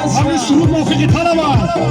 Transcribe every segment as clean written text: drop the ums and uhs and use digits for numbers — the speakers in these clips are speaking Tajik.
Ҳамин суруд мувофиқи талаб аст.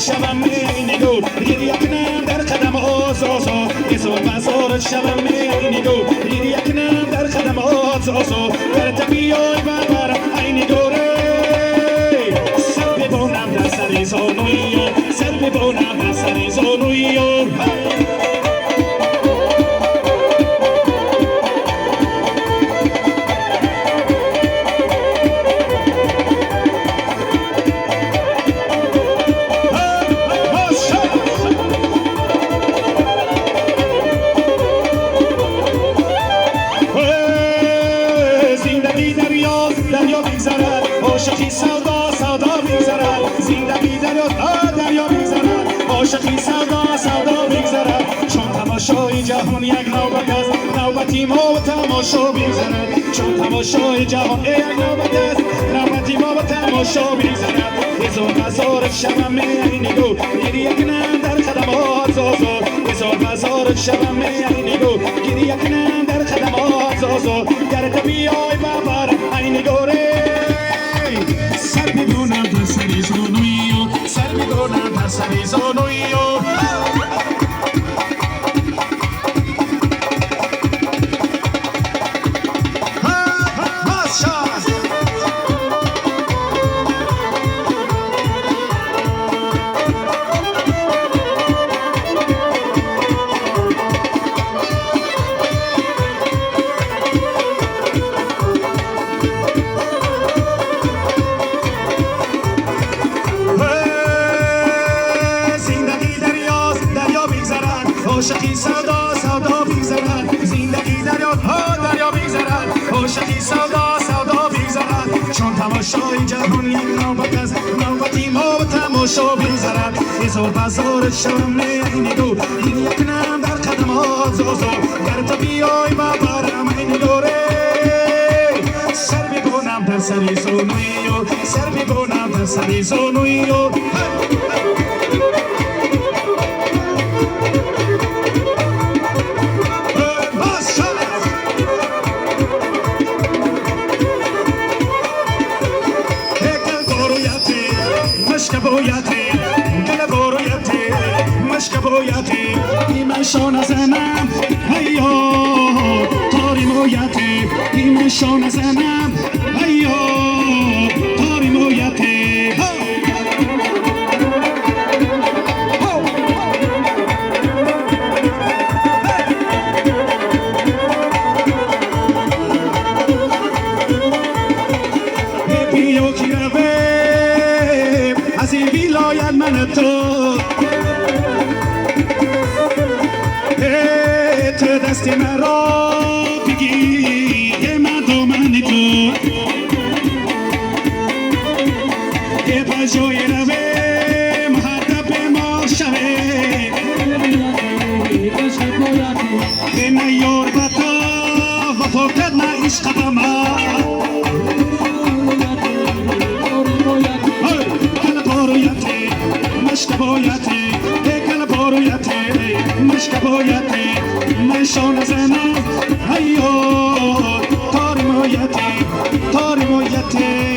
شوم ای نگور گریه کنم در قدم آزازو هزار بزارت شوم ای نگور گریه کنم در قدم آزازو در تبیای ببرم ای نگوره سر ببونم در سر زانویو سر ببونم در سر زانویو. عاشقی سودا سودا میگذرد زندگی دریا دریا میگذرد عاشقی سودا سودا میگذرد چون تماشای جهان یک نوبت است نوبتی ما و تماشا میگذرد چون تماشای جهان یک نوبت است نوبتی ما و تماشا میگذرد هزار بزارت شوم ای نگو گریه کنم در خدمات زازو هزار بزارت شوم ای نگو گریه کنم در خدمات زازو در بیای ببرم ای نگوره سر بدونم در سر زانویو سر بدونم در سر زانویو. عاشقی سودا سودا میگذرد زندگی دریا ها دریا میگذرد عاشقی سودا سودا میگذرد چون تماشای جهان یک نوبت است نوبتی ما و تماشا میگذرد هزار بزارت شوم ای نگو گریه کنم در قدمات زازو گر تو بیای ببرم ای نگوره سر ببونم در سر زانویو سر ببونم در سر زانویو. ایمن زنم هیا تاری مویته ایمن شان زنم هیا تاری مویته. بیو کی روه از این ولایت من تو تو دست مرا بگی من دامن تو که پجوی روه محتب ما شوه نه یار به تو وفا کرد نه عشق به ما کل بارویته مشک بایته کل بارویته مشک بایته من شان زنم هیا تاری مویته تاری مویته.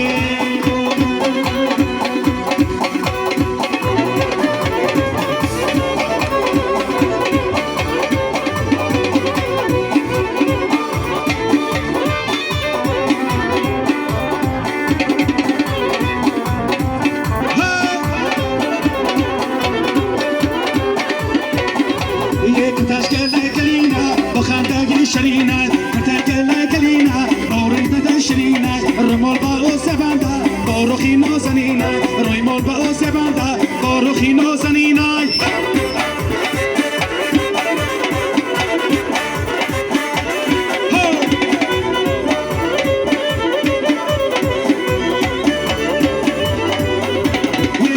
شرینه تکل گلینه روی شرینه رمال با او سبنده با روخی نازنینه روی مال با او سبنده با روخی نازنینه.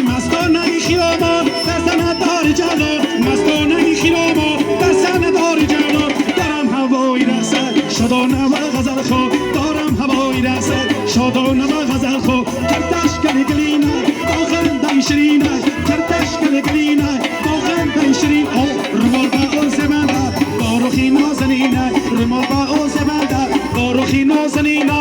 مستانه خیابان در سنه دار جلال مستانه خیابان در سنه دار جلال دارم هوای رقصد شادانه و غزل خو دارم هوای رقصد شادانه و غزل خو کردش گل گلینه با خنده شیرینه کردش گل گلینه با خنده شیرین او رمال با او زبنده با روخی نازنینه رمال با او زبنده با روخی نازنینه.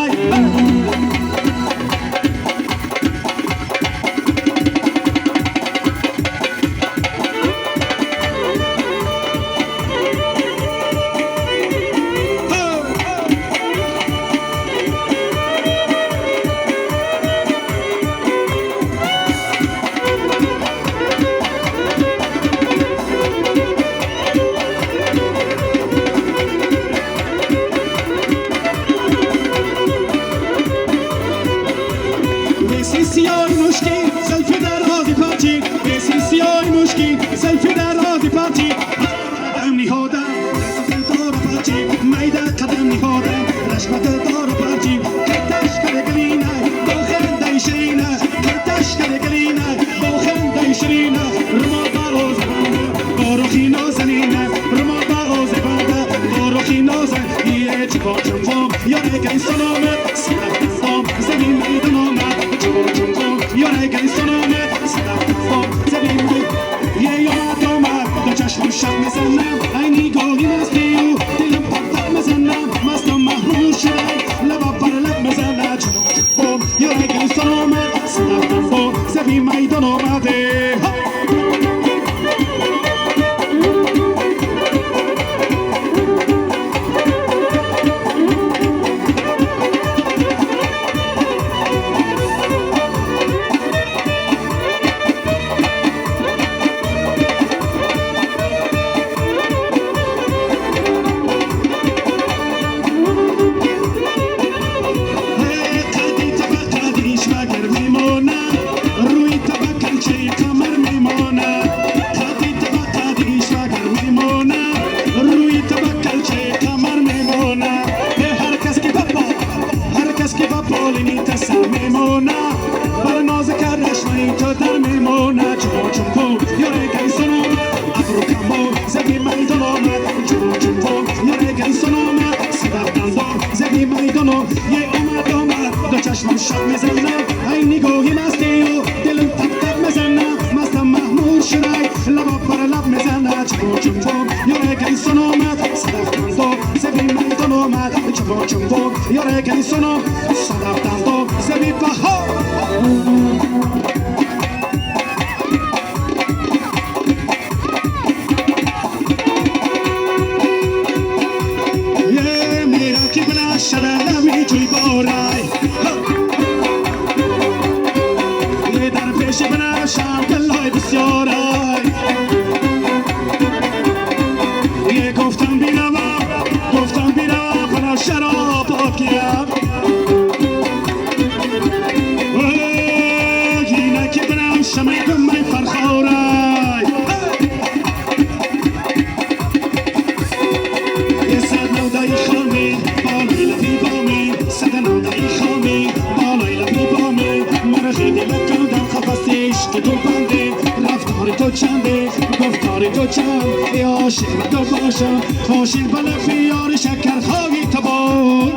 Миси сиёҳи мушкин, зулфи дарози панчин, миси сиёҳи мушкин, зулфи дарози панчин. Қадам ниҳодам, дил дору парчин, майда қадам ниҳодам, рашма дил дору парчин. Кайташ карагалина, бо хандаи ширина, кайташ карагалина, бо хандаи ширина. Румо ба ози банда, бо рухи нозанина, румо ба ози банда, бо рухи нозан. Е чикор чунқом, ёре Галистон омад, садаф замин майдон омад. Чикор чунқом, ёре Галистон омад, садаф замин майдон. Е омад омад, до чашмам шаб мезанам, ай нигоҳи мастию дилам пап-пап мезанам, мастам маҳрум шудам, лаба бар лаб мезанад. Чикор чунқом, ёре Галистон омад, садаф замин майдон омаде. قدی تو به قدیش مگر میمانم، روی تو به کلچه قمر میمانم. قدی تو به قدیش مگر میمانم، روی تو به کلچه قمر میمانم. هر کس که به هر کس که به بالینی تسر میمانه، بر ناز کرشمه تو در میمانه. چون چون کن یاره گلستان آمد، ابرو کمان زبی میدان آمد. چون چون کن یاره گلستان آمد، صدف دندان زبی میدان آمد. یه آمد آمد، دو چشمم شب میزنم، ای نگاهی مستی و دلم تپ تپ میزنم، مستم محمول شده لبا بر لب میزنه. چون چون کن یاره گلستان آمد، صدف دندان زبی میدان آمد. چون چون کن یاره گلستان آمد، صدف دندان زبی بهار. یه میرا که بنشده لبی توی بارای، یه در پیش بنشم دلهای بسیارای. یه گفتم بیروم، گفتم بیروم بنفشه را پاک گیرم. اینه که بنفشه میدم می فرخارای. یه صد نودای خامی بالای لبی بامی، صد نودای خامی بالای لبی بامی. مرغ دلکم در قفس عشق تو بنده، رفتار تو چنده گفتار تو چند. ای عاشق به تو باشم، عاشق به لب یار شکر خواهی تو بود.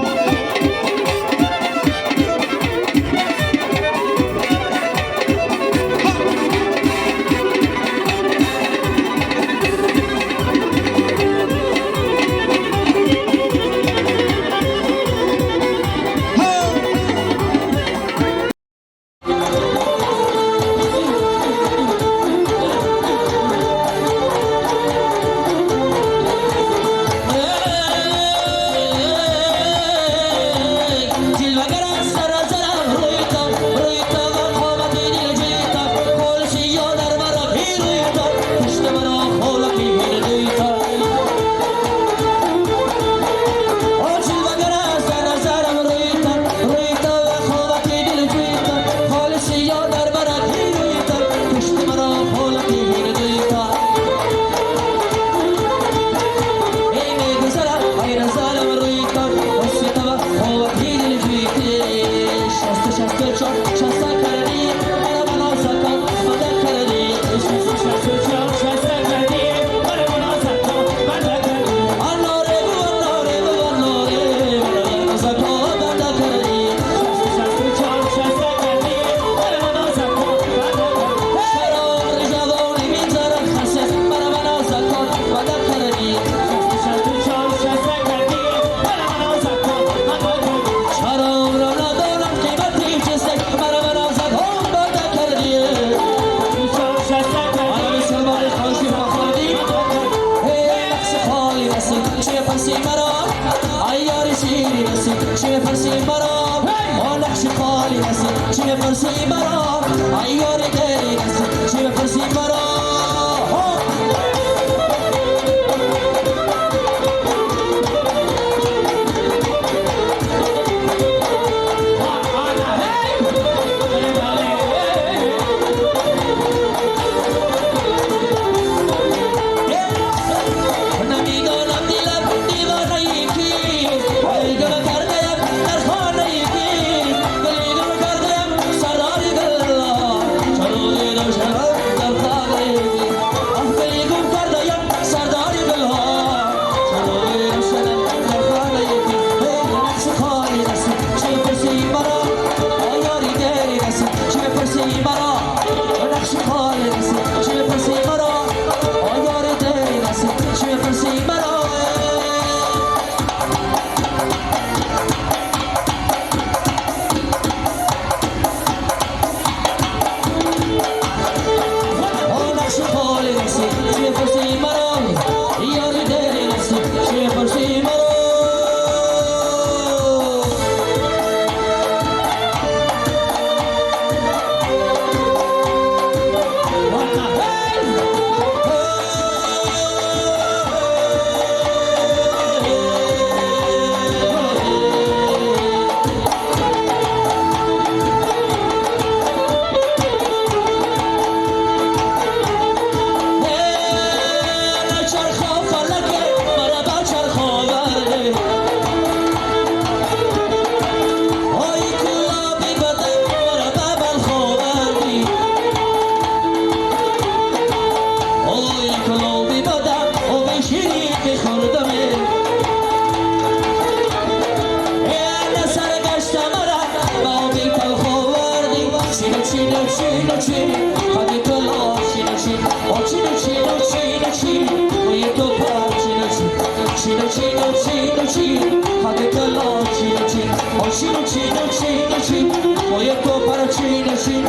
Hey! чина чин, қади тилло чина чин, о чина чина чина чин, мӯи ту пар чина чин, чина чина чина чин, қади тилло чина чин, о чина чина чина чин, мӯи ту пар чина чин.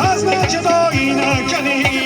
Аз ма ҷудоӣ накунӣ.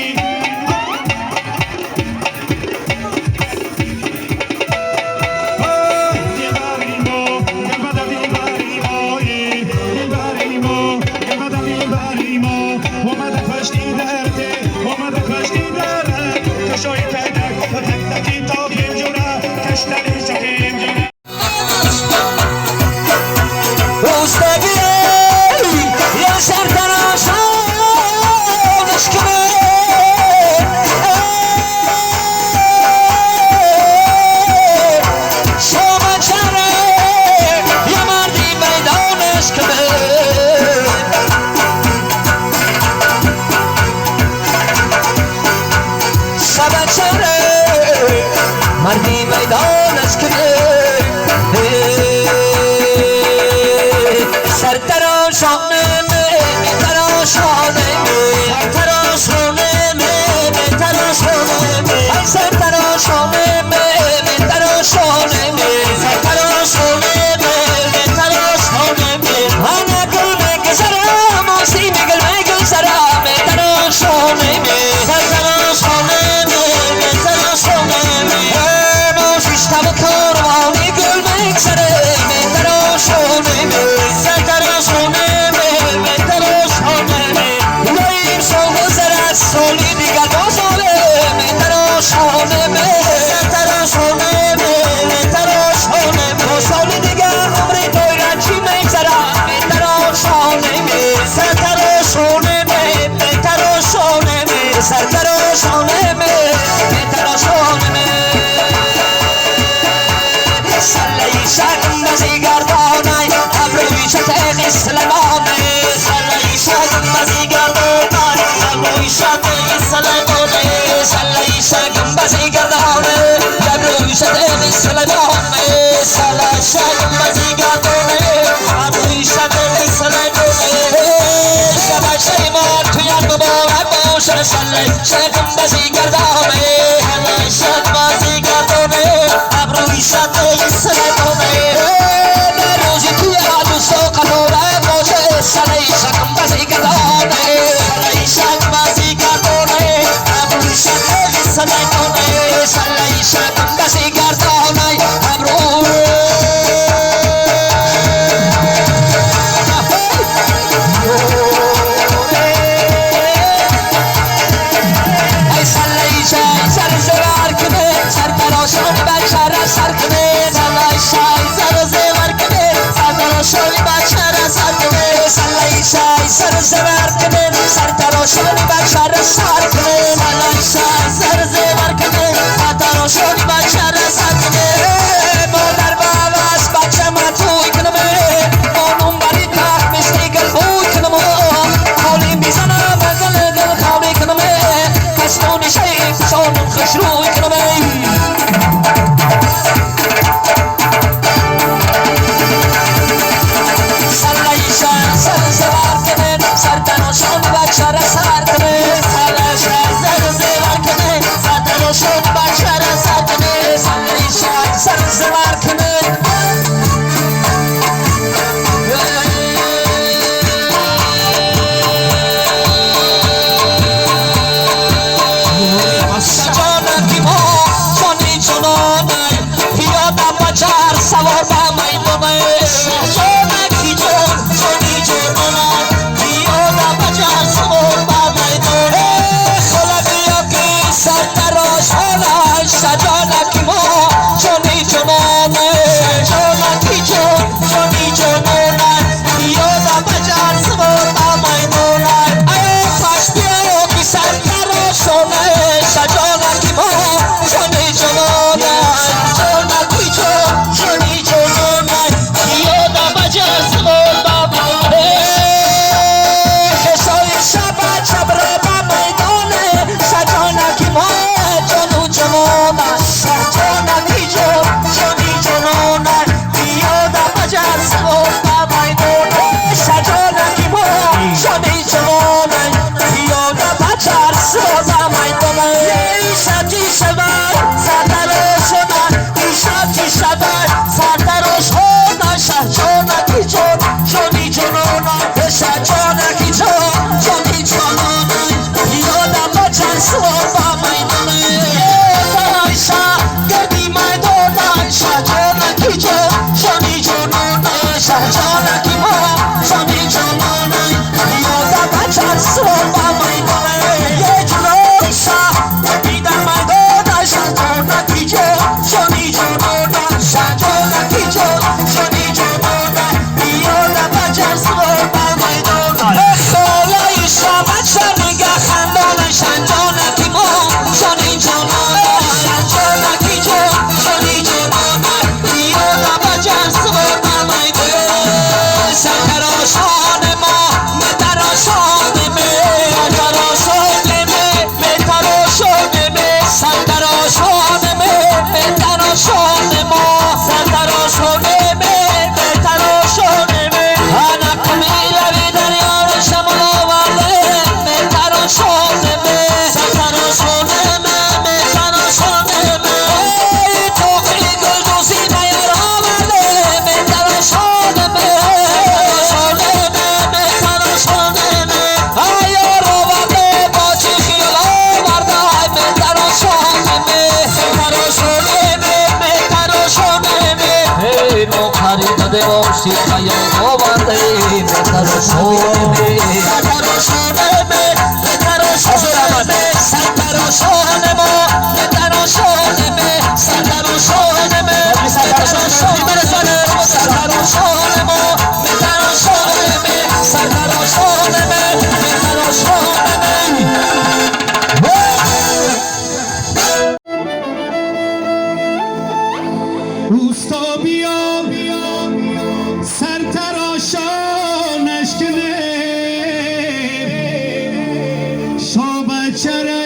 Марди майдонаш кунем. Сартарошонем, метарошонем, сартарошонем, метарошонем, сартарошонем, метарошонем, сартарошонем, метарошонем. Ана гул мегузарам, осими гул мегузарам, метарошонем, сартарошонем, метарошонем. Бошиштаву корвони гул мегузарем, метарошонем, сартарошонем, метарошонем. Илоҳим, сол гузарад, соли дигар боз олем, метарошонем, сартарошонем, метарошонем. Соли дигар умри дойра чӣ мегзарад, метарошонем, сартарошонем, метарошонем, сартарошонем, метарошонем. Саллаи шагмази гардонай, абрӯи шатеқи Сулаймоне. Саллаи шагмази гардонай, абрӯи шатеқи Сулаймоне. Саллаи шагмази гардоне, абрӯи шатеқи Сулаймоне. Саллаи шагмази гардоне, абрӯи шатеқи Сулаймоне. Шабашаи мо туяд муборак бошад, саллаи шагмази гардоне, саллаи шагмази гардоне, абрӯи шатеқи Сулаймоне. Рӯзи туя дӯсто қатора бошад, саллаи шагмази гардоне, саллаи шагмази гардоне, абрӯи шатеқи Сулаймоне. Саллаи шагмази гардоне, абрӯи. Ай саллаи. Шаде ошиқ ёд оварде, метарошонем. Сартарошонем, метарошонем, сартарошонем, метарошонем, сартарошонем, метарошонем, сартарошонем, метарошонем, сартарошонем, метарошонем. Уста биё, сартарошонаш кунем, шобачара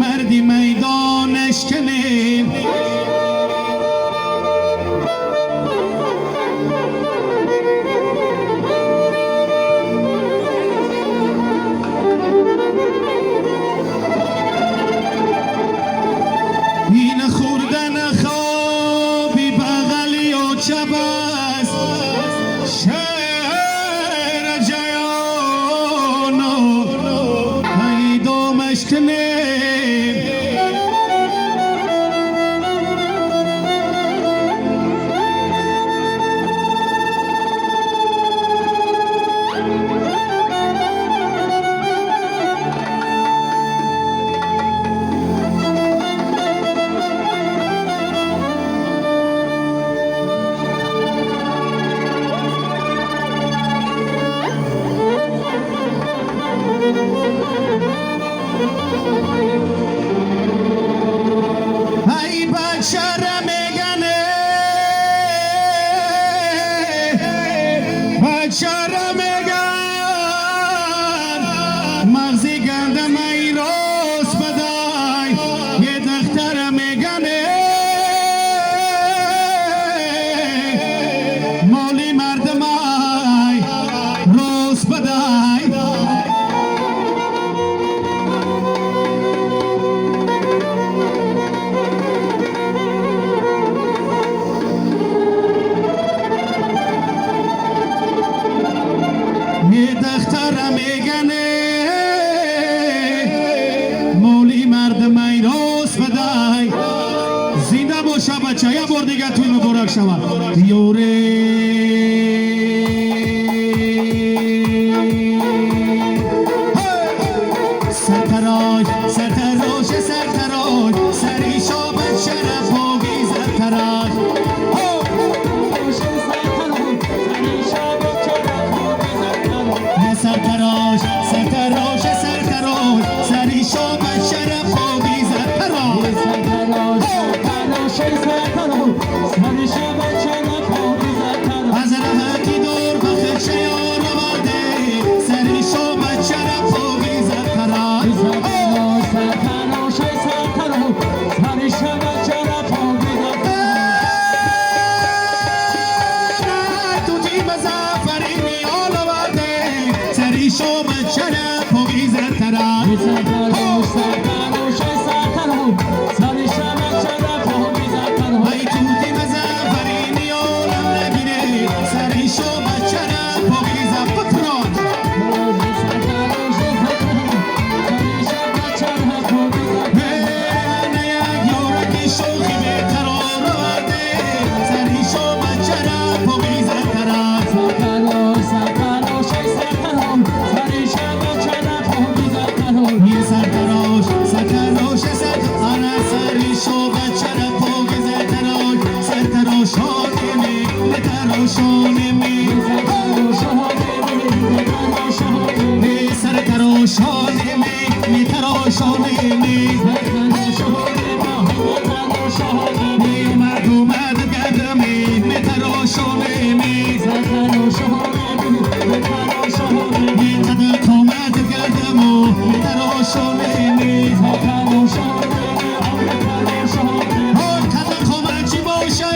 марди майдонаш кунем. Ин хӯрдан хоби бағали очаб аст, шер ҷаёно пайдомаш кунем. Ай бачара мегане, бачара меган, мағзи гандам ай рост бадай, е дахтара мегане, моли мардамай рост бадай. Е дахтара мегане, моли мардамай рост бадай. Зинда боша бача, як бор дига тӯй муборак шавад. Ёре, сартарош, сартарош, сартарош, сари шобад шараф поги сартарош. Сартарош, сартарош, сартарош, сари шобад шараф поги сартарош. Аз раҳати дур ба худшаёр оварде, сари шобад шараф поги сартарош. Тути музаффарини ёл оварде, сари шобад шараф поги сартарош. Ай тути музаффарини ёлам нагире, сари шобад шараф поги сартарош. На як ёраки шӯхи беқарор оварде, сари шобад шараф поги сартарош. Е сартарош, сартарош, ана сари шобад шараф поги сартарош, сартарошонеме, метарошонеме, не сартарошонеме, метарошонеме. Не омад, омад гардаме, метарошонеме. Не қад қомат гардаму, метарошонеме. Қад қомат чӣ боша,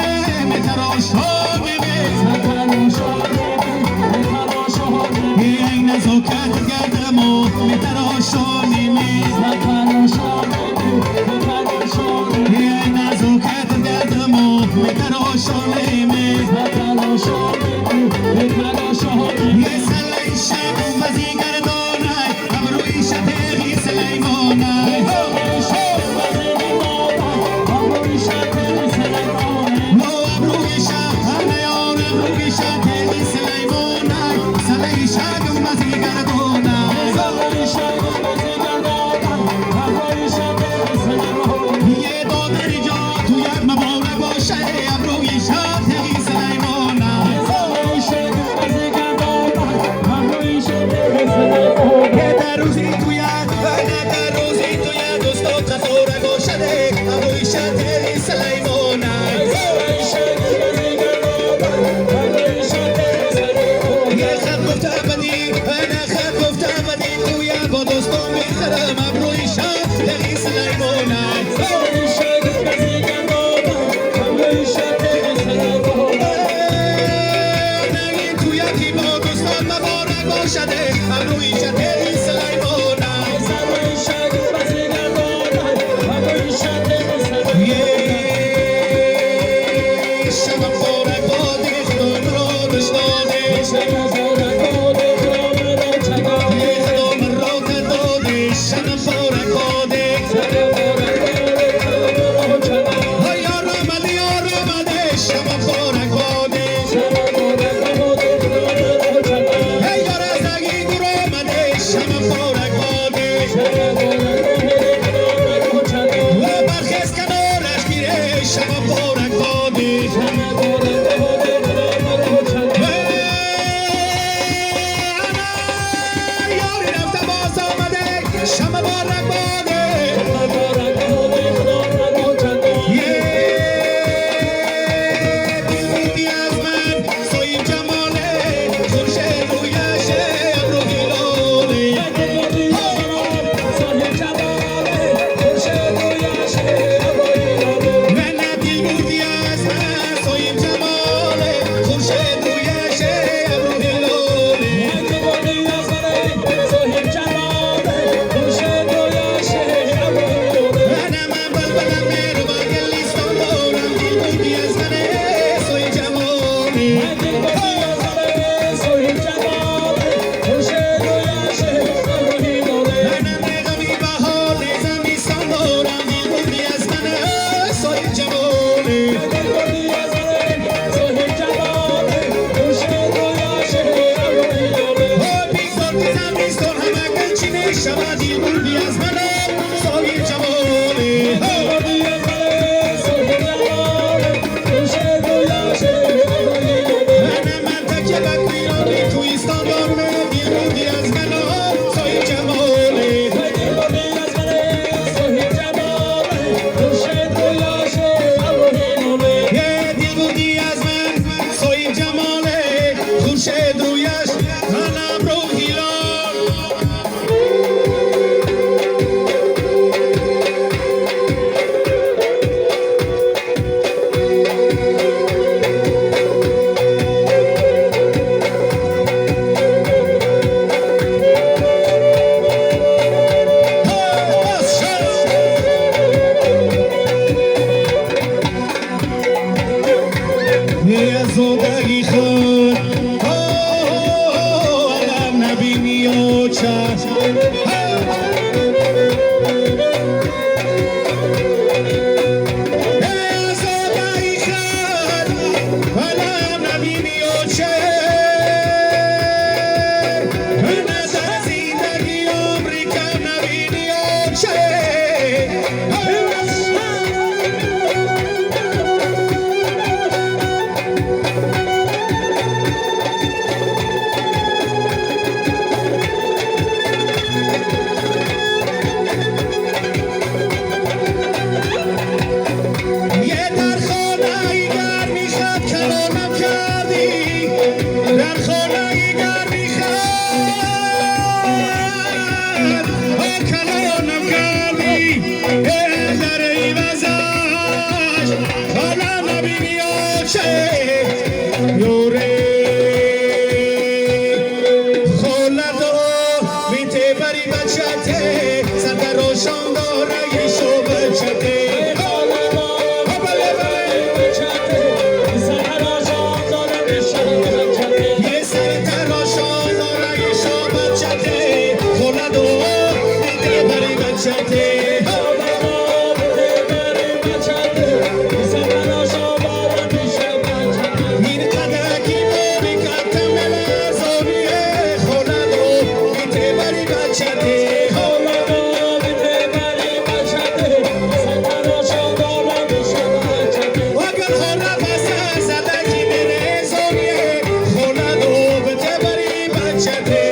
метарошонеме. Ай назокат гардаму, метарошонеме. Ай назокат гардаму, метарошонеме. Е салай шабу мази гардонай, абрӯи шатеғи Сулаймонай. Мо Рӯзи туя, ана дар рӯзи туя, дӯсто қатора гошаде, ҳавои шатери Сулаймонай. Е хат гуфта бади, ана хат гуфта бади, туя бо дӯстон мехарам, абрӯи шатери Сулаймонай. Ана туя ки бо дӯстон муборак бошаде, абрӯи шатери Сулаймонай. Е шаб муборак боди, Худо муродаш доде. Е Худо мурод доде, шаб муборак боде. Ой, ёр омаде, ёр омаде, шаб муборак боде. Эй, ёр аз аги дур омаде, шаб муборак боде. Ва бархез канораш гире, шаб муборак боде. Ана ёри рафта боз омаде, шаб муборак боде. Е дил буди аз ман соҳиб ҷамоле, хуршед рӯяш абрӯ ҳилоле. Мана дил буди аз ман соҳиб ҷамоле, хуршед рӯяш абрӯ ҳилоле. Ана ман булбулам меро гулистон дорам, дил буди аз ман соҳиб ҷамоле. Ана меғами баҳори зимистон дорам, дил буди аз ман соҳиб ҷамоле. Ой, бигзор ки зимистон ҳама гулчин шавад, дил буди аз ман соҳиб ҷамоле. Ана ман такя ба пирони кӯҳистон дорам, дил буди аз ман соҳиб ҷамоле. Е дил буди аз ман соҳиб ҷамоле, хуршед рӯяш абрӯ ҳилол. Зодаги худ алам набини очаш. Зодаги худ алам набини оче. Дар зиндаги умри кам набини оче. Е дар хонаи гарми хат калонам кардӣ, дар хонаи гарми хат калонам кардӣ. Е дар ивазаш хона набини оче. Ёре холадо битебари бачате, сардарошон дораги шо бачате. Е сартарошон дораги шо бачате, холадо битебари бачате. Ин қадаки бори катта меларзоние, холадо битебари бачате. Агар хона паса задаки мерезоние, холадо битебари бачате.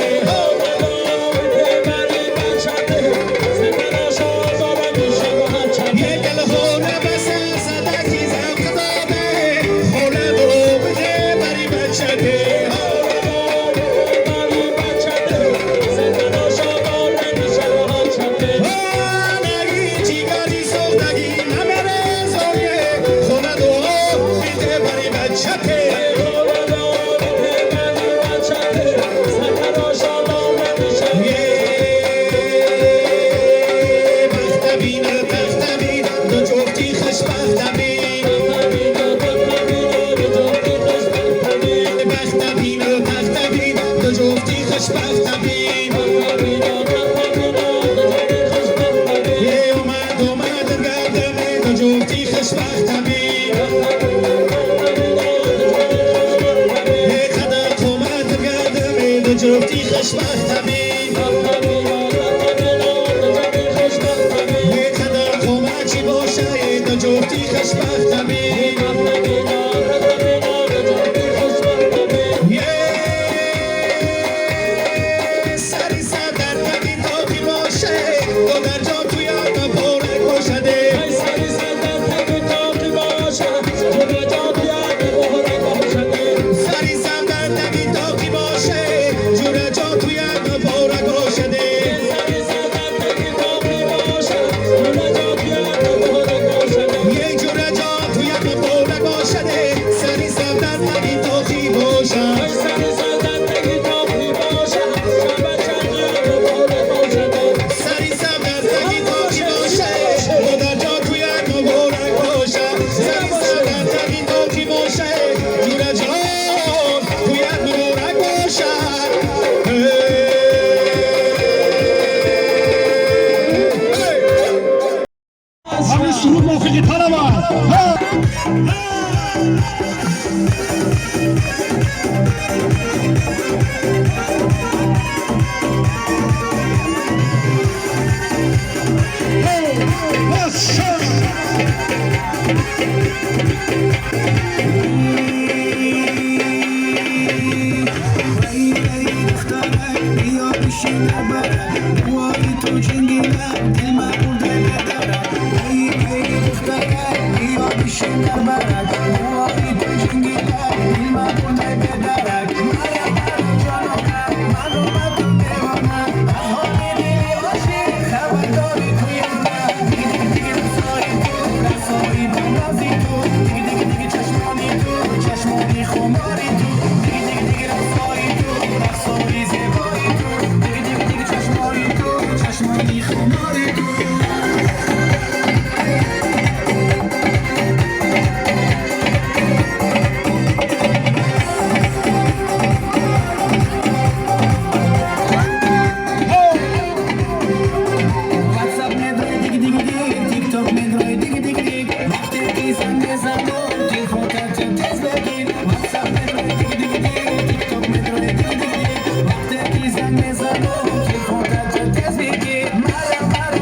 Хушбахт бин. Қадар қомат чӣ боша, ду ҷуфти хушбахт бин. Е сари сар дар таги тоқӣ боше, ду дар ҷо туят муборак бошаде. Сари сар дар таги тоқӣ боше, ҷура ҷо туят муборак бошаде. Е ҷура ҷо туят муборак бошаде, сари сар дар таги тоқӣ бошад. Сари сар дар таги тоқӣ боше, модар ҷо туят муборак бошад. Сари сар дар таги тоқӣ боше, ҷура ҷон туят муборак бошад. Эй! Ҳамин суруд мувофиқи талаб аст. Духтарак, биё бишин дар барак, бувои ту ҷингила, дилма бурда бедарак. Эй, эй, духтарак, биё бишин дар барак, бувои ту ҷингила, дилма бурда бедарак. Мая мара ҷонона, маро ба ту девона, аз ҳоли дили ошиқ хабардори туяна. Диги диги диги рақсои ту, рақсои бенози ту, диги диги диги чашмони ту, чашмони хумори ту, диги диги диги рақсои ту, рақсои зебои ту, диги диги диги чашмони ту, чашмони хумори ту. Ватсап медрои, диги диги диг, тикток медрои, диги диги диг, вақте ки занг мезанам, телефонката тез бигир. Ватсап медрои, диги диги диг, тикток медрои, диги диги диг, вақте ки занг мезанам, телефонката тез бигир. Мара мара.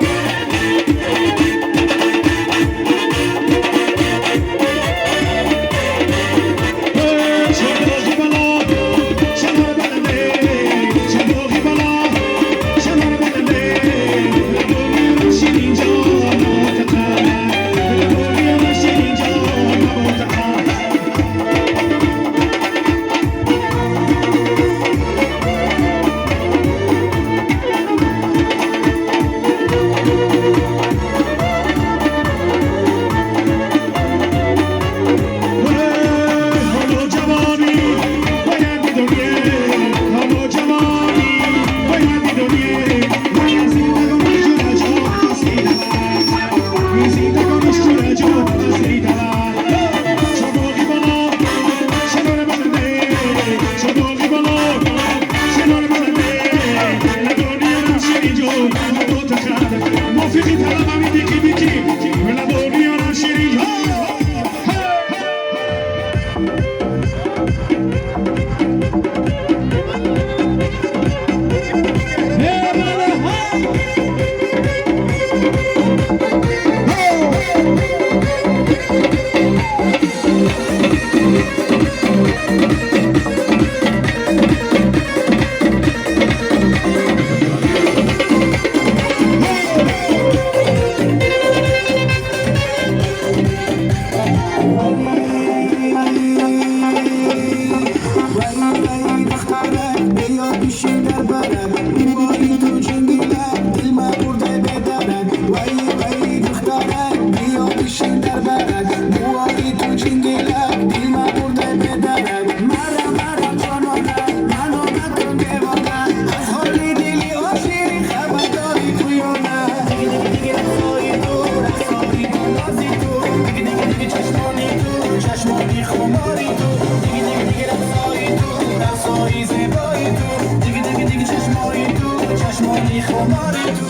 خماری تو.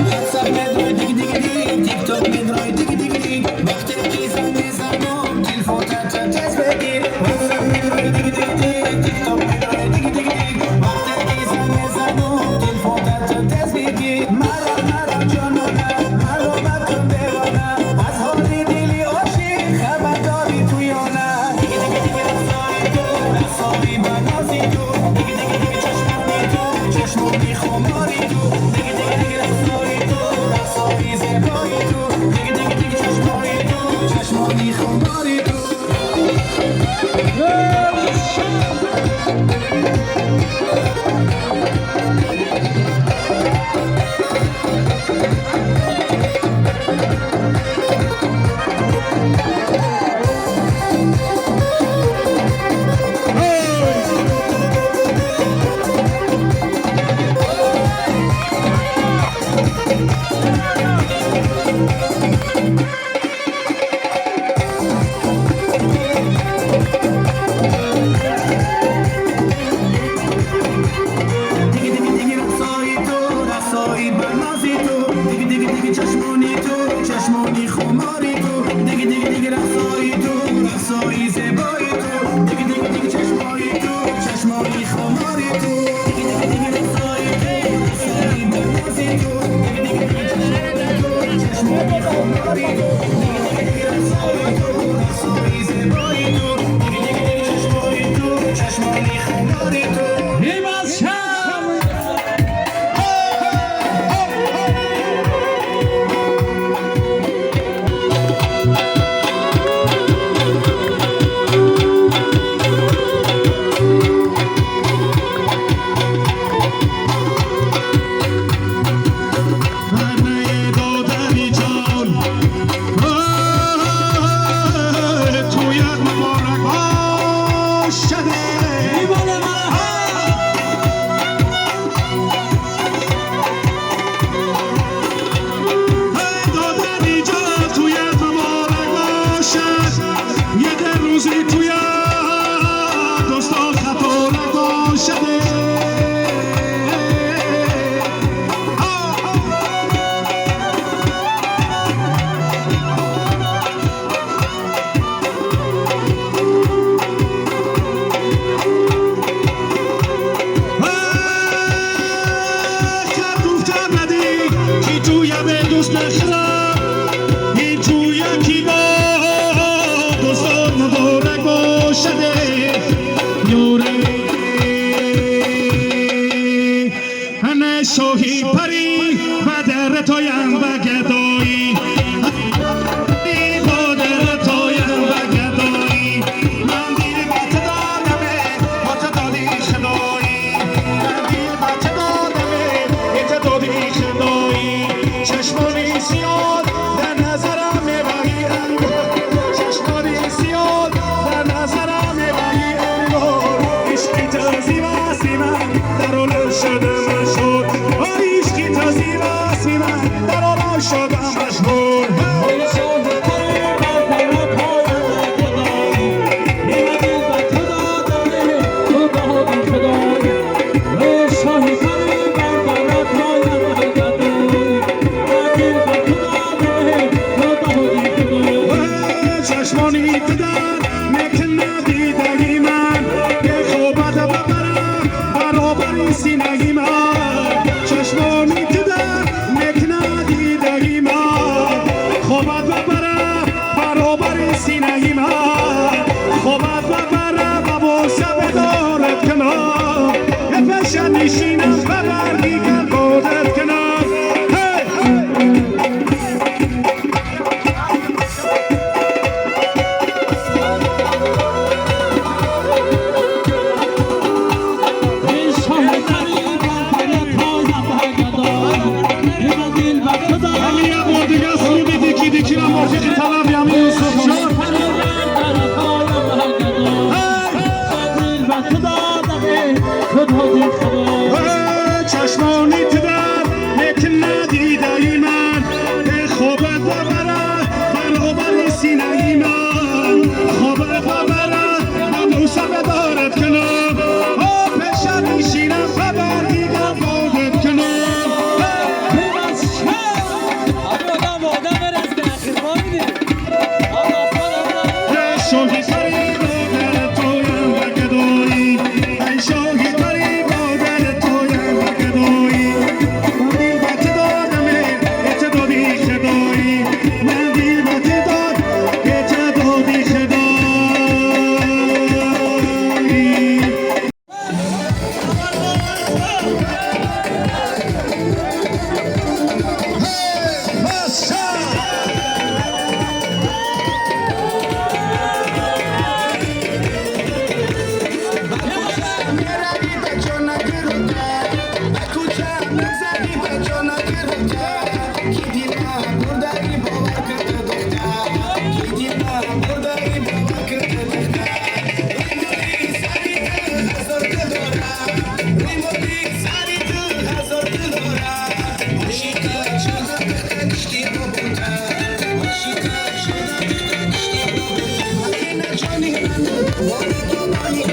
واتساپ میدروی دیگ دیگ دیگ، تیک توک میدروی دیگ دیگ دیگ، وقتی که زنگ میزنم تلفن تت بگیر. واتساپ میدروی دیگ دیگ دیگ، تیک توک میدروی دیگ دیگ دیگ، وقتی که زنگ میزنم تلفن تت بگیر. مرا مرا جانانه، مرا مکن دیوانه، از حال دلی عاشق خبر داری تو یا نه؟ دیگ دیگ دیگ رقصای تو، رقصای بنازی تو، دیگ دیگ دیگ چشمانی تو، چشمانی خماری تو، دیگ دیگ دیگ رقصای تو، رقصای زیبای تو، دیگ دیگ دیگ چشمای تو، چشمانی خماری تو. دیگ دیگ دیگ رقصای تو، رقصای بنازی تو، دیگ دیگ دیگ چشمانی تو، چشمانی خماری تو، دیگ دیگ دیگ رقصای تو، رقصای زیبای تو، دیگ دیگ دیگ چشمای تو، چشمانی خماری تو، دیگ دیگ دیگ رقصای تو، رقصای بنازی تو، دیگ دیگ دیگ چشمانی تو، چشمانی خماری تو، دیگ دیگ دیگ رقصای تو، رقصای زیبای تو، دیگ دیگ دیگ چشمای تو، چشمانی خماری تو. شاهی پری و در تایم و گدایی، با در تایم و گدایی، من دیر بچه دادمه با تو دادی خدایی، من دیر بچه دادمه به تو دادی خدایی، چشمانی سیاد در نظرم میبری انگار، چشمانی سیاد در نظرم میبری انگار، عشقی تو زیبا من در عالم شدم مشهور، عشقی تو زیبا من در عالم شدم مشهور. چشمانی تو در میکنه دیدگی من، به خوابت ببرم برابر سینگی من، چشمانی تو در میکنه دیدگی من، خوابت ببرم برابر سینگی من، خوابت ببرم و بوسه بدارت کنار، یه پیش نشینم ببر دیگر بودت کنار. موافق طلب یمین یوسف جان. چشمانی تو در میکنه. Хобат бабарад баробари синаи ман, хобат бабарад бӯса бидорад кунам, о пеша нишинам хабар дигар бодат кунам. Ами одам ба одам мерасад ки ахир фаҳмидӣ? Шоҳи пари модар тоям ба гадоӣ, ай шоҳи пари модар тоям ба гадоӣ, ман дил ба ту додам, ту доди худоӣ, ман дил ба ту дод, ту доди худоӣ. Мерави ба ҷона гирда, ба кӯча мегзари, ба ҷона гирда, ки дила бурдаи, бовар карда духтар, ки дила бурдаи, бовар карда духтар. Рӯймоли сари ту ҳазор дил дорад, рӯймоли сари ту ҳазор дил дорад. Ошиқа шуда духтар гишти бобота, ошиқа шуда духтар гишти бобота. Мадина ҷони ман, бори ту бони,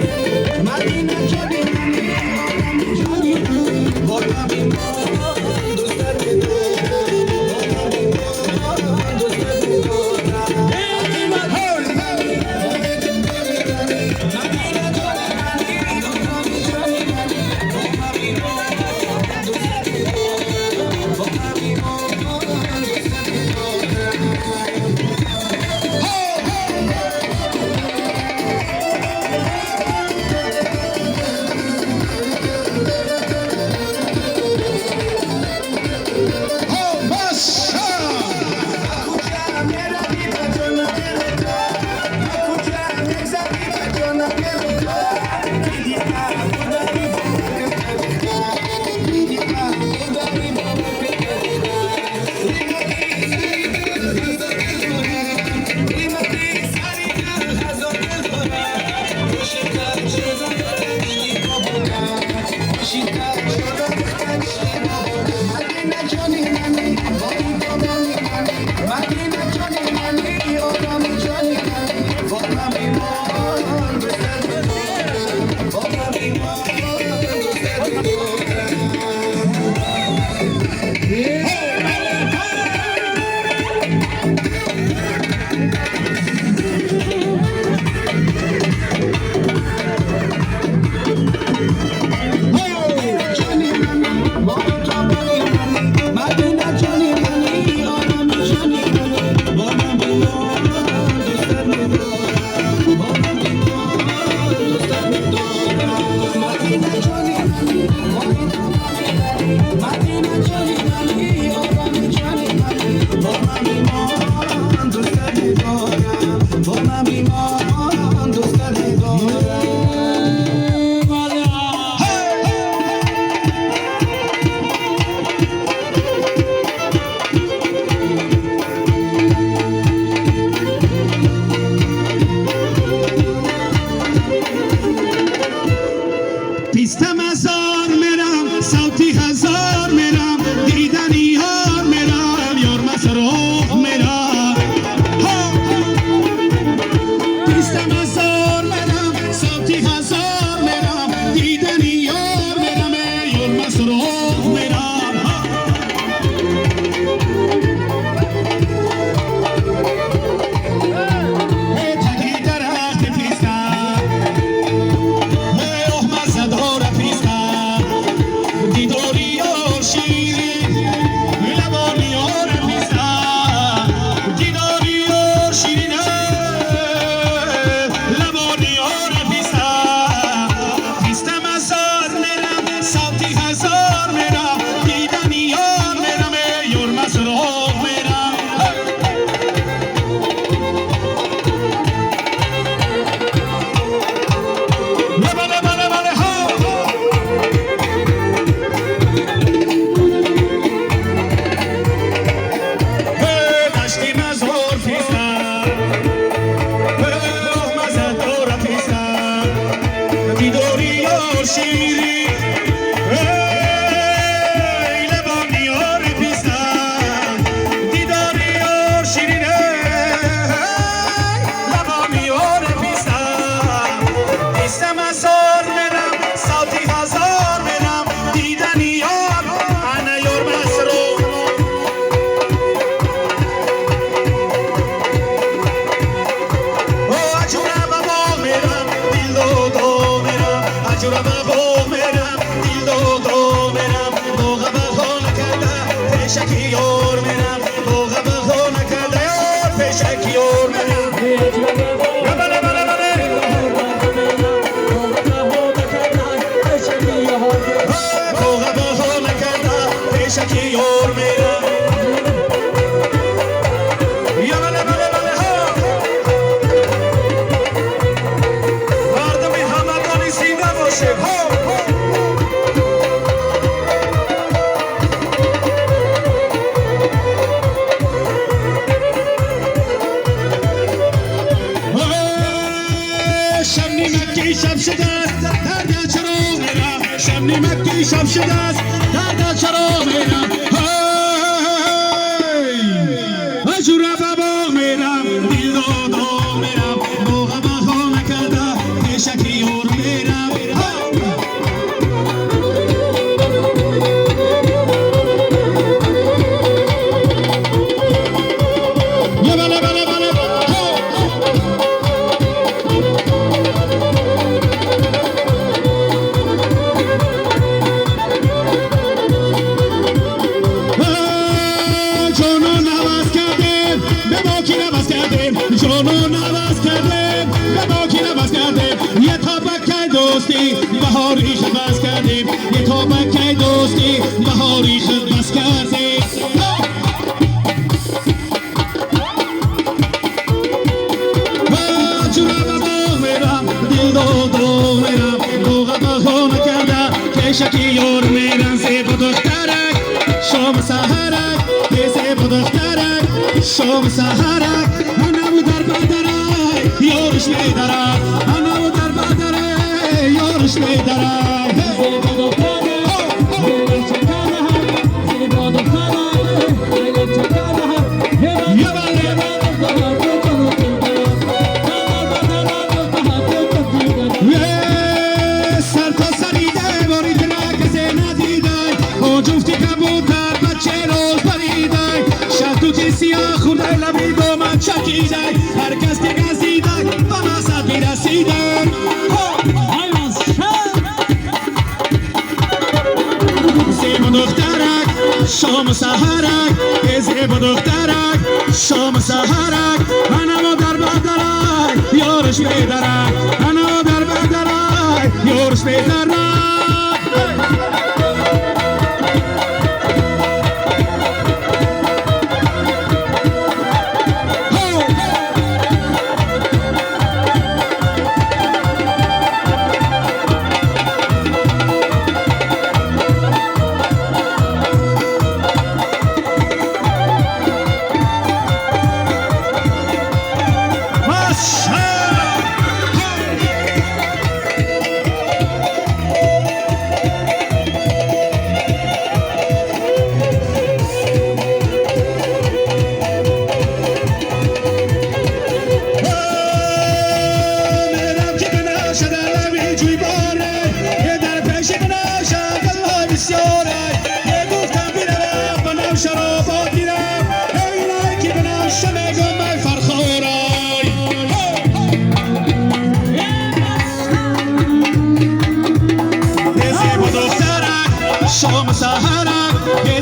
Мадина ҷони ман, ҷони ман, бо бимон дӯстат медорам, бо бимон дӯстат медорам. Мадина ҷони ман, ҷони ман, бо бимон дӯстат медорам, бо бимон дӯстат медорам. Куҷа мерави, ба ҷона гирда, ба куҷа мегзари, ба ҷона гирда, ки дила бурдаи, бовар карда духтар, ки дила бурдаи, бовар карда духтар. Рӯймоли сари ту ҳазор дил дорад, рӯймоли сари ту ҳазор дил дорад. Ошиқа шуда духтар гишти бобота, ошиқа шуда духтар гишти бобота. Мадина ҷони мани, бори бобони мани, Мадина ҷони мани, ороми ҷони мани, бо ман бимон дӯстат медорам, бо ман бимон дӯстат медорам. Ҷони мани, бори тобони мани, Мадина ҷони мани, ороми ҷони мани, бо ман бимон дӯстат медорам, бо ман бимон дӯстат медорам. Мадина ҷони мани, бори тобони мани, Мадина ҷони мани, ороми ҷони мани, бо ман бимон дӯстат медорам, бо ман бимон дӯстат медорам. Писта мазор мерам, савти ҳазор мерам, дидани ёр мерам, ёр масроҳ мерам. Писта мазор мерам, савти ҳазор мерам, дидани ёр мерам, ёр масроҳ мерам. Таги дарахти писта, оҳ, мазадора писта, дидори ёр ширин, лабони ёр писта. нимаки шаб шудааст, дар дил чароғ мерам. Шаб нимаки шаб шудааст, дар дил чароғ мерам. Ҳей! Ҷура ба боғ мерам, дил доғ мерам, боға ба хона карда, пешаки ёр мерам. Лаба, лаба, лаба, лаба. Хо! Ҷонон ҳавас кардем, ба боки наваз кардем, ҷонон ҳавас кардем, ба боки наваз кардем, я табаккай дӯстӣ баҳори хидмат кардем, я табаккай дӯстӣ баҳори хидмат кардем. Ҷура ба боғ мерам, дил доғ мерам, боға ба хона карда, пешаки ёр мерам. Зебо духтарак, шом саҳарак, зебо духтарак, шом саҳарак, анаву дар бадарай, ёрш медарад, анаву дар бадарай, ёрш медарад. Зебо духтарак, зебо духтарак, зебо духтарак, Ябале. Сар то сари девори тра касе надидай, о ҷуфти кабутар ба чероз паридай, шатути сиёҳ хӯрдай, лаби доман чакидай, ҳар кас ки газидай, ба мақсад бирасидай. Зебо духтарак, шому саҳарак, зебо духтарак, шому саҳарак, анаво дар бадарай, ёрш медарак, анаво дар бадарай, ёрш медарак. Маша! Мерам ки бинаша дар лаби ҷӯйборе, е дар пеши бинаша дилҳои бисёре, е гуфтам биравам ба нав шаробот гирам, эй ки бинаша мегӯм ай фархорай. Зебо духтарак, шому саҳарак,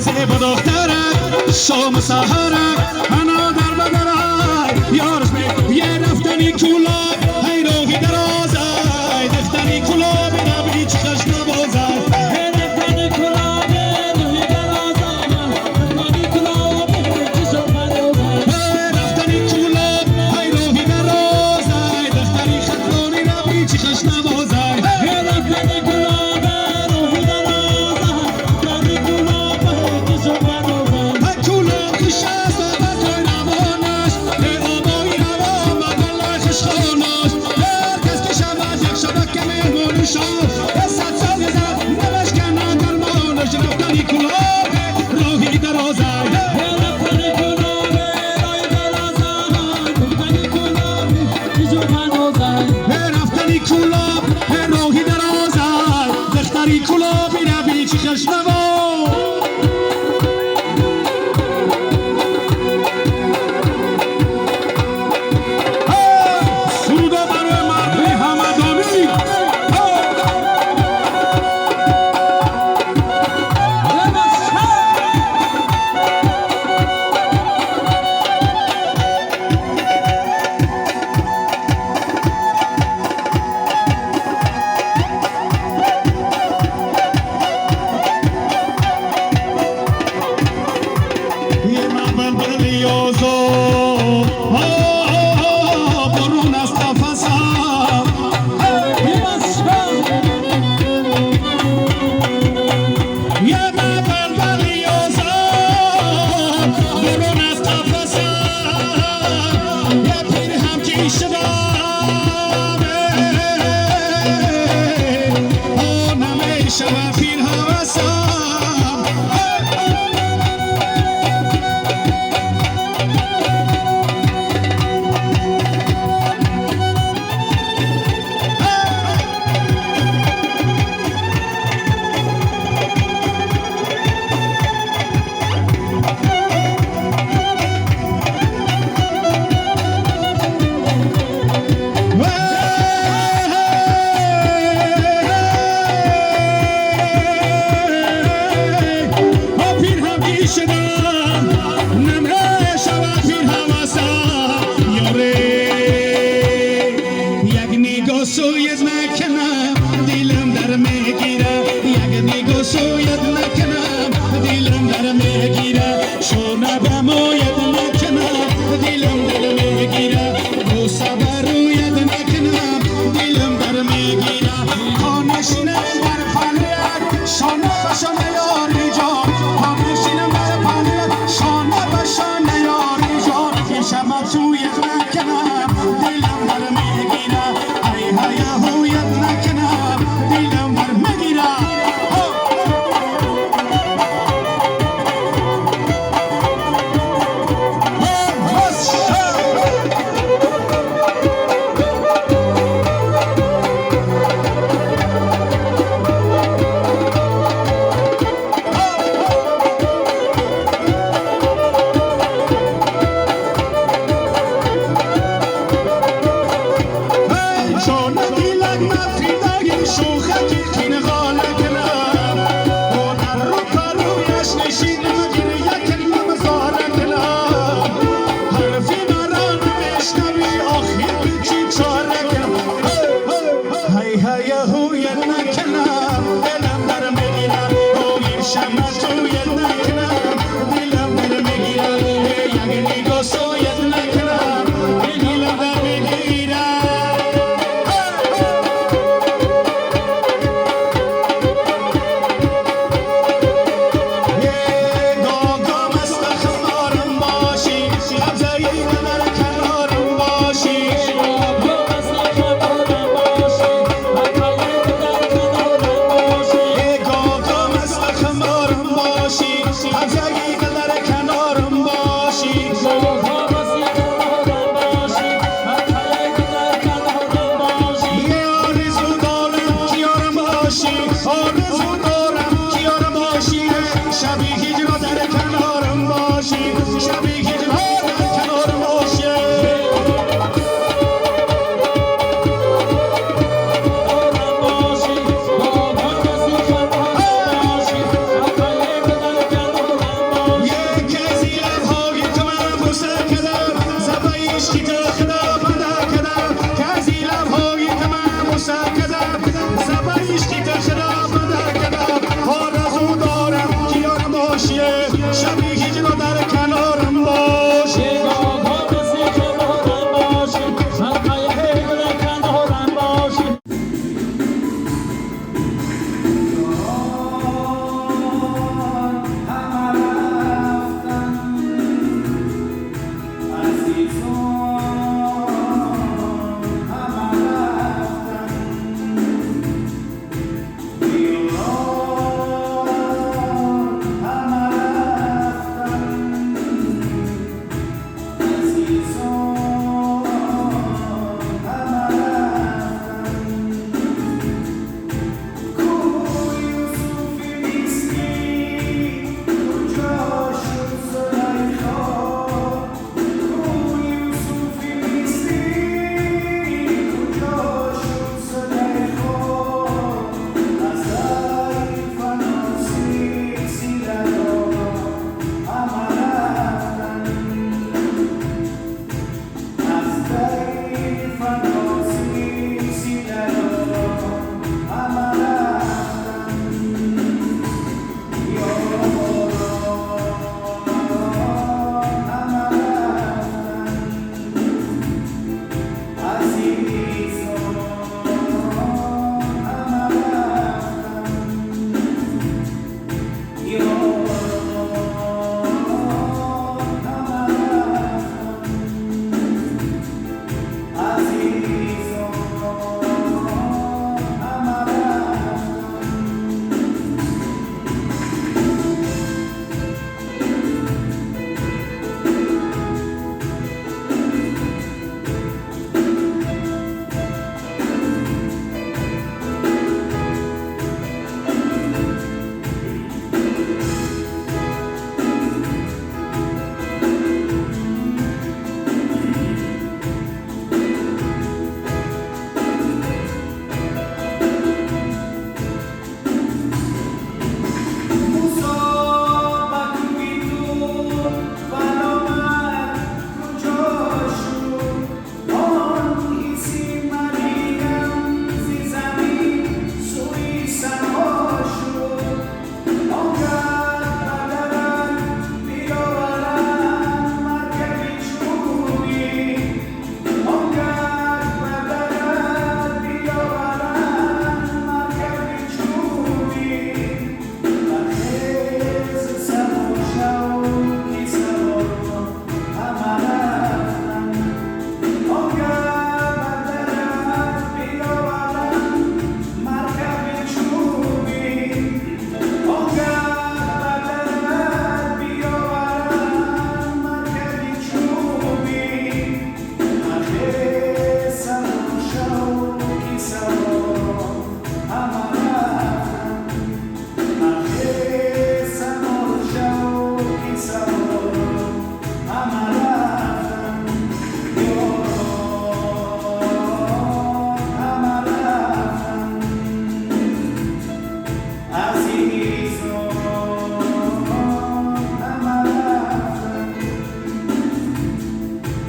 зебо духтарак, шому саҳарак, ана дар бадарай, ёрш ме е рафтани кӯлоб, ҳай роҳи дарозай, духтари кӯлоб наби чӣ хаш навозай. Рафтани кӯлоб, ҳай роҳи дарозай, духтари хатлони наби чӣ хаш навозай. Кӯлоб хуш аст ба той равонаш, е обои равон ба баллаи хушхонаш.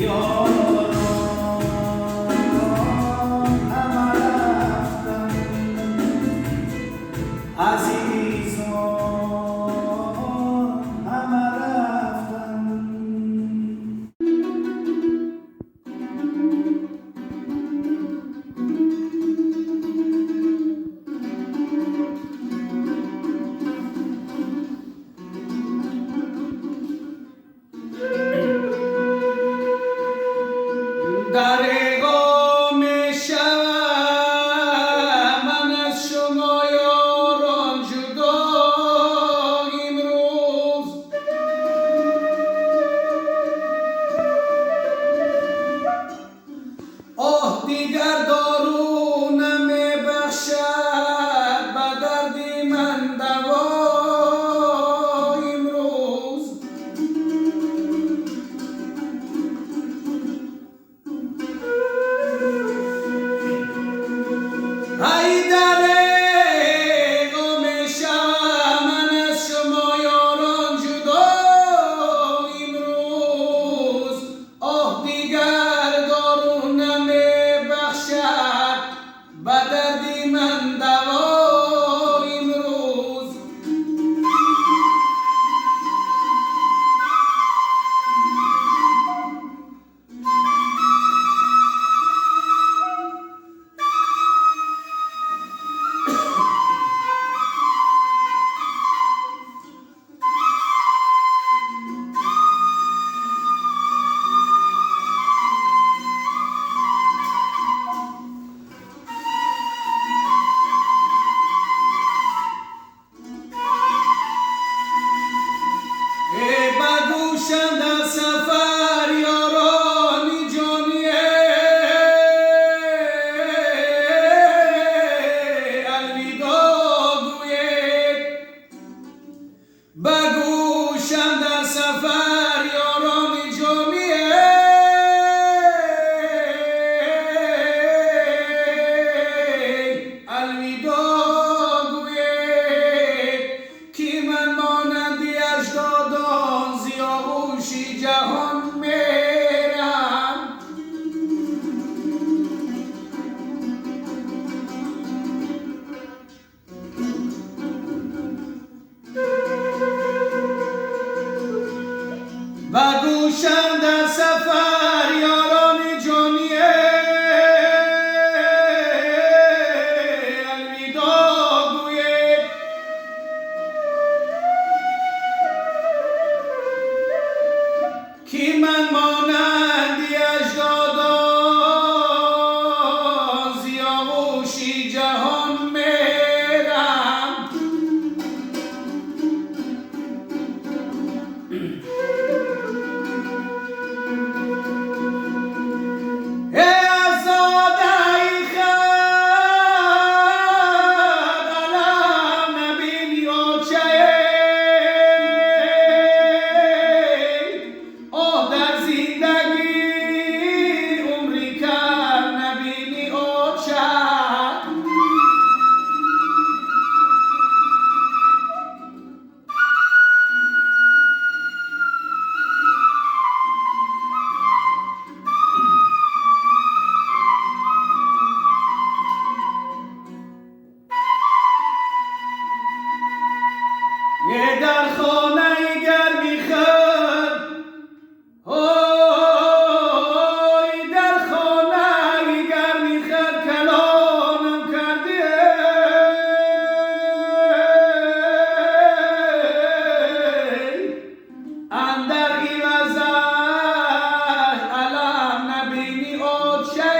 یاران همه رفتن، عزیزان همه رفتن. در غم شب من از شما یاران جدا امروز، آه دیگر دارو نمیبخشد به درد من دوا امروز. ای در غم شب من از شما یاران جدا امروز، آه دیگر دارو نمیبخشد به درد من دوا امروز. ای بگوشم در سفر یاران جانی، الوداع گوید. بگوشم در سفر یاران جانی، الوداع گوید. که من مانند اجدادان زی آغوش جهان میرم، بگوشم در سفر یاران جانی، الوداع گوید. که من مانند اجدادان زی آغوش جهان میرم. ای آزاده خود علم نبینی آچه، آه در زندگی عمری کم نبینی آچه. یه در خانه گرمی خود، های در خانه گرمی خود کلانم کردی، اندر عوضش علم نبینی آچه.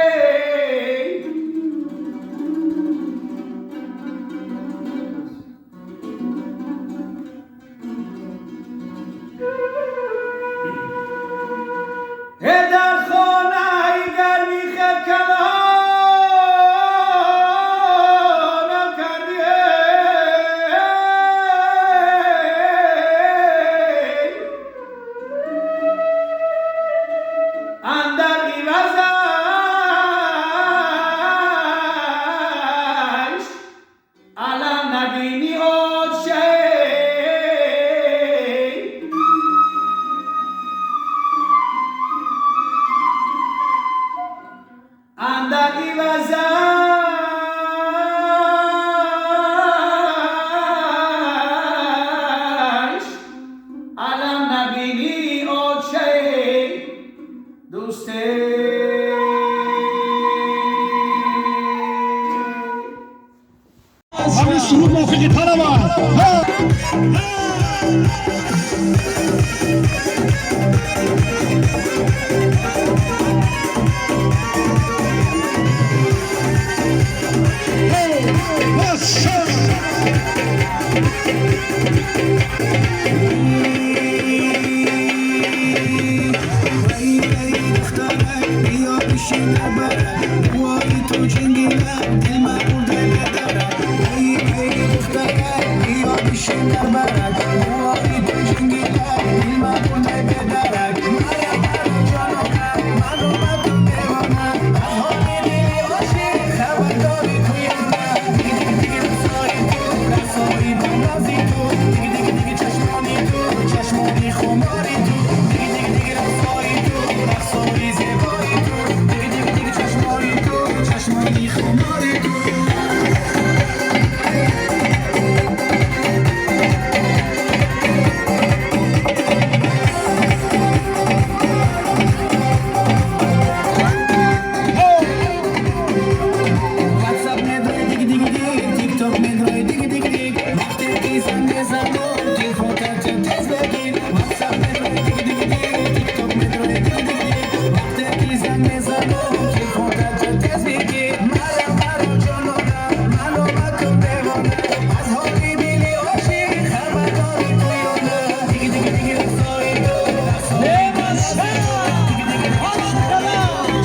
در خانه گرمی خود کلانم کردی، اندر عوضش علم نبینی آچه. Дӯсте. Ҳамин суруд мувофиқи талаб аст. ای ای دخترک بیا بشین در برک موهای تو جنگیلم دل من برده به درک ای ای دخترک بیا بشین در برک موهای تو جنگیلم دل من برده به درک مرا مرا جانانم منو مکن دیوانه از حال دل عاشق خبرداری تو یا نه دیگه دیگه دیگه رقصای تو رقصای بنازی تو دیگه دیگه دیگه چشمانی تو چشمانی خماری تو دیگه دیگه دیگه رقصای تو رقصای زیبایی تو دیگه دیگه دیگه چشمای تو چشمانی خماری تو. واتساپ медрои диги диги диг, тикток медрои диги диги диг, вақте ки занг мезанам телефонта тез бигир. Ватсап медрои диги диги диг, тикток медрои диги диги диг, вақте ки занг мезанам телефонта тез бигир. Маро маро ҷононам маро макун девона аз ҳоли дили ошиқ хабардори ту ё на диги диги диги рақсои ту рақсои диги диги диги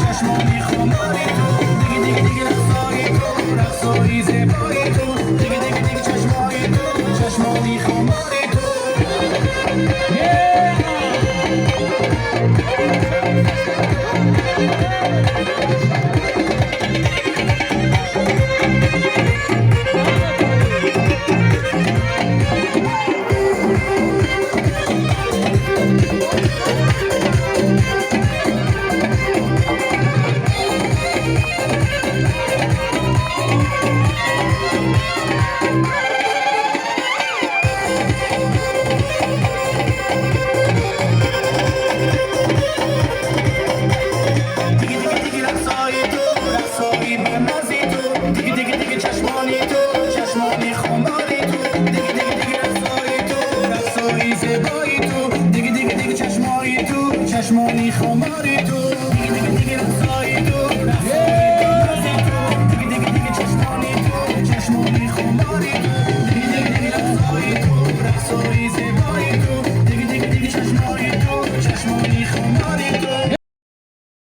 чашмони хумори ту диги диги диги рақсои ту рақсои зебои ту диги диги диги чашмои ту чашмони хумори ту. Диги диги диги рақсои ту рақсои бенази ту диги диги диги чашмони ту чашмони хумори ту диги диги диги рақсои ту рақсои зебои ту диги диги диги чашмои ту чашмони хумори ту.